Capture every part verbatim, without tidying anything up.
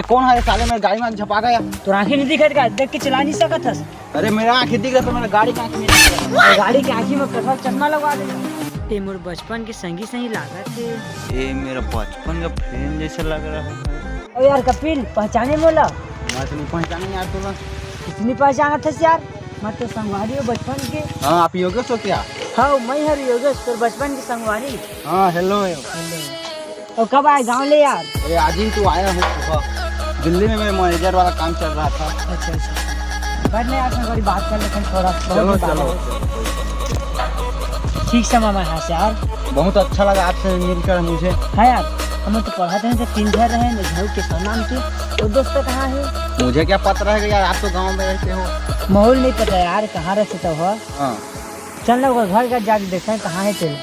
कौन हरे साले, मेरे गाड़ी में आके झपा गया। तोर आँखी नहीं दिखत का? देख के चला नहीं सकत हस। अरे, मेरा आँखी दिख रहा तो मेरा गाड़ी के आँखी में दिख रहा। गाड़ी के आँखी में कठोर चश्मा लगवा दे। ये मोर बचपन के संगी सही लागत हे। ये मेरा बचपन का फ्रेंड जैसे लग रहा है। ओ यार कपिल, पहचाने मोला? मैं तो नहीं पहचाने यार तोला। कितनी पहचानत हस यार? मैं तो संगवारी हो बचपन के। हाँ, आप योगेश हो क्या? हाँ, मैं हर योगेश, तोर बचपन के संगवारी। हाँ, हेलो। हेलो। और कब आए गाँव ले यार? अरे, आज ही तो आया हूँ सुबह। दिल्ली में मेरे मैनेजर वाला काम चल रहा था। अच्छा, अच्छा। बैठ ना यार, संगवारी, बात कर लेते हैं थोड़ा, बहुत चलो, दिन बाद चलो। आए। ठीक समय में हस यार। बहुत अच्छा लगा आपसे मिलकर मुझे। हाँ यार, हम तो पढ़त रहे थे, तीन घर रहे, घर के नाम के। वो दोस्त कहाँ है? मुझे क्या पता रहेगा यार, आप तो गाँव में रहते हो। माहौल नहीं पता यार, कहाँ रहते हो? हाँ। चल ना, वो घर का जाके देखते हैं, कहाँ है तेरे।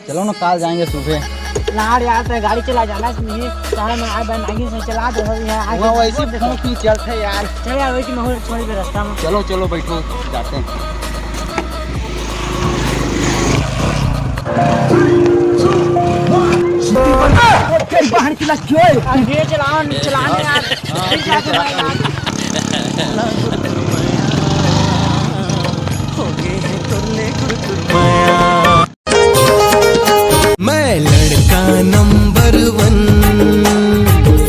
चलो ना, काल जाएंगे सुबह। ना यार, तेरे गाड़ी चला जाना नहीं, कहाँ में आए, बनाएंगे से चला दे, हम यहाँ आके वो वैसे बोल देते हैं। फोन की चलते यार। चल यार, वैसे माहौल छोड़ के रास्ता में। चलो, चलो, बैठो, जाते हैं। तेरी बहन की लड़की ओए। अरे चलाओ, चलाओ यार। हाँ, ठीक है, चलाओ। मैं लड़का नंबर वन,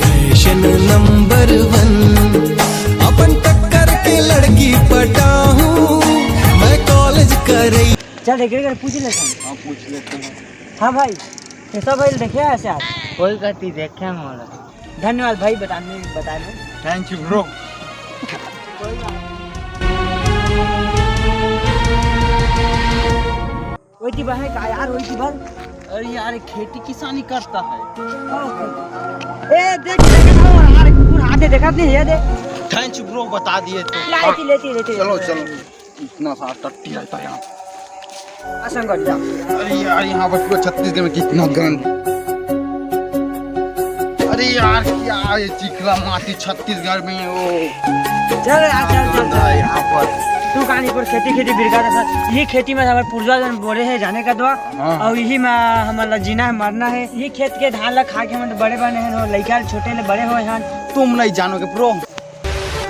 फैशन नंबर वन, अपन टक्कर के लड़की पटाहूँ, मैं कॉलेज करई। चल, एक, एक, पूछ ले। हाँ, पूछ लेते हैं। हाँ भाई, कैसा भाई, देखे हैं ऐसे आज? कोई गलती देखे मोला। धन्यवाद भाई, बताने, बताने। Thank you bro। वही थी बहन का यार, वही थी बहन। अरे यार, खेती किसानी करता है। ए, देख, देख, यार, कुकुर हाथ दे, देखा नहीं, ये दे। Thank you bro, बता दिए तो। लेती, लेती, लेती। चलो, चलो। इतना सारा टट्टी रहता है यहाँ। आ संगत जा। अरे यार, यहाँ पर पूरा छत्तीसगढ़ में कितना गंद। अरे यार, क्या ये चिखला माटी छत्तीसगढ़ में, ओ। चल यार, चल, चल, गंदा है चल। यहाँ पर। तू कहानी पर खेती, खेती बिरगा था। ये खेती में हमारे पूर्वज मन बोले हैं जाने का दुआ। हाँ। और यही में हमारा जीना है, मरना है। ये खेत के धान ला खा के हम तो बड़े बने हैं, लइका छोटे ले बड़े हुए हैं। तुम नहीं जानोगे bro।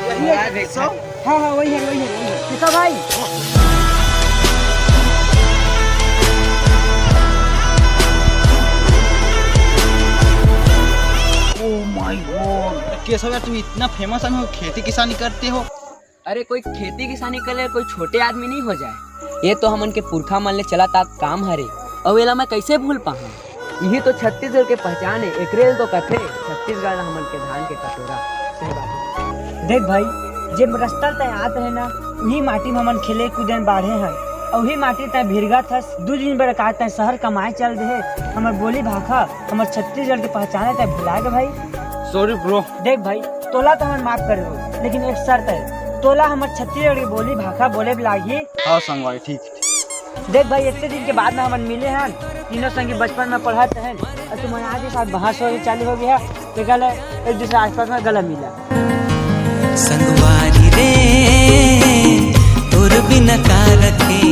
यही है। हाँ, हाँ, वही है, वही है, वही है। किसा भाई? Oh my God, केशव यार, तुम इतना famous आदमी हो, खेती किसानी करते हो? अरे, कोई खेती किसानी कर ले, कोई छोटे आदमी नहीं हो जाए। ये तो हमन के पुरखा मन ले चलत आत काम हरे, अउ एला मैं कैसे भूल पाहूँ? यही तो छत्तीसगढ़ के पहचान है, एकरे ल तो कथे छत्तीसगढ़ ला हमन के धान के कटोरा। सही बात है। देख भाई, जे रस्ता तय आत रहे ना, वही माटी में हमन खेले कूदे बाढ़े हैं, और वही माटी तय भिरगत हस। दू दिन बर का तय शहर कमाए चल दे, हमर बोली भाखा, हमर छत्तीसगढ़ के पहचान है, तय भुला गे भाई। Sorry bro। देख भाई, तोला तो हमन माफ करे हो, लेकिन एक शर्त है, तोला हमर छत्तीसगढ़ के बोली भाखा बोले बर लागही। हाँ संगवारी, ठीक। देख भाई, इतने दिन के बाद में हमन मिले हन, तीनों संगी बचपन में पढ़त हन, और तुमन आज के साथ बहस हो चालू हो गया, तो कल एक दूसरे आसपास में गला मिला। संगवारी रे, तोर बिना का रखे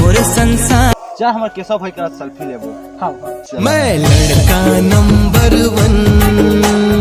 मोर संसार। चल, हमर केशव भाई करा selfie लेबो। हाँ, हाँ। चल। मैं लड़का नंबर वन।